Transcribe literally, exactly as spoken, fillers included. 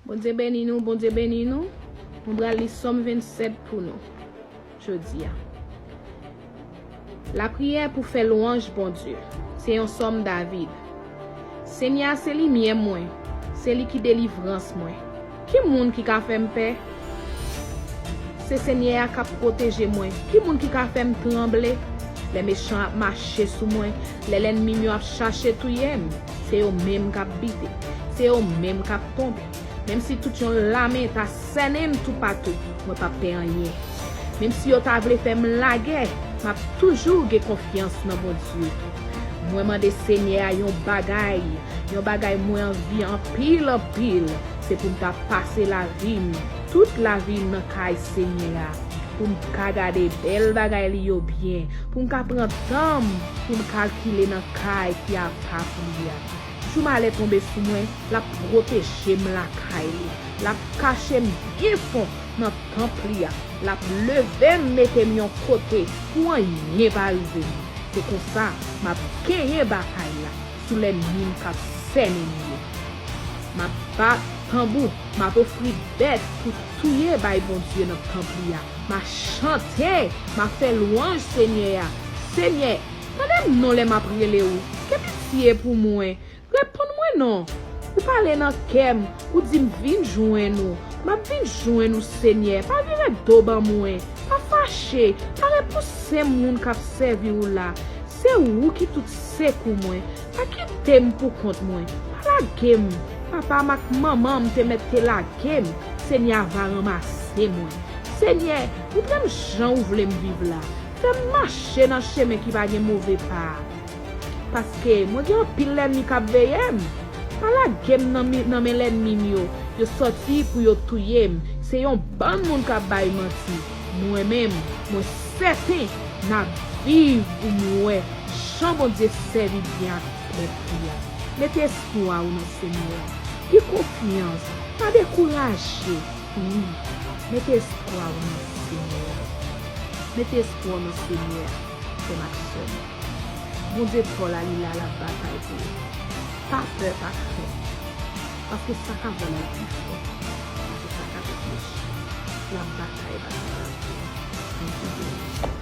Bondye beni nou, Bondye beni nou. Mwen pral li Sòm vennsèt pou nou jodi a. Lapriyè pou fè lwanj Bondye. Se yon sòm David. Senyè a se limyè mwen, se li ki delivrans mwen. Ki moun ki ka fè m pè? Se Senyè a k ap pwoteje mwen. Ki moun ki ka fè m tranble? Lè mechan ap mache sou mwen, lè lènmi m yo ap chache touye m, se yo menm k ap bite, se yo menm k ap tonbe. Menm si tout yon lame ta sènen m toupatou, mwen p ap pè anyen. Menm si yo ta vle fè m lagè, m ap toujou gen konfyans nan Bondye. Mwen mande Senyè a yon bagay, yon bagay mwen anvi anpil, anpil, se pou m ta pase lavi m, tout lavi m nan kay Senyè a, pou m ka gade bèl bagay li yo byen, pou m ka pran tan m, pou m kalkile nan kay ki apa pou li a. Jou malè tonbe sou mwen, l ap pwoteje m lakay li. L ap kache m byen fon nan tanp li a. L ap leve m, mete m yon kote pou anyen pa rive m. Se konsa, m ap genyen batay la sou lènmi m k ap sènen m yo. M ap bat tanbou, m ap ofri bèt pou touye bay Bondye nan tanp li a. M a chante, m a fè lwanj Senyè a. Senyè, tande m non lè m ap rele w. Gen pitye pou mwen. Reponn mwen non. Ou pale nan kè m, ou di m vin jwenn ou. M ap vin jwenn ou, Senyè. Pa vire do ban mwen. Pa fache. Pa repouse moun k ap sèvi w la. Se ou ki tout sekou mwen. Pa kite m pou kont mwen. Pa lage m. Papa m ak manman m te mèt te lage m. Senyè a va ranmase mwen. Senyè, montre m jan ou vle m viv la. Fè m mache nan chemen ki pa gen move pa. Paske mwen gen anpil lènmi k ap veye m. Pa lage m nan mi- nan men lènmi m yo. Yo sòti pou yo touye m. Se yon bann moun k ap bay manti. Mwen menm, mwen sèten n ap viv pou m wè jan Bondye sèvi byen ak pèp li a. Mete espwa w nan Senyè a. Gen konfyans. Pa dekouraje. Wi, mete espwa w nan Senyè a. Mete espwa w nan Senyè a, frè m ak sè m. Bondye pa w la, li la, l ap batay pou ou. Pa pè, pa krent. Paske sa k ap vin la pi fò pase sa k ap reflechi. L ap batay batay la pou ou. Bondye beni w.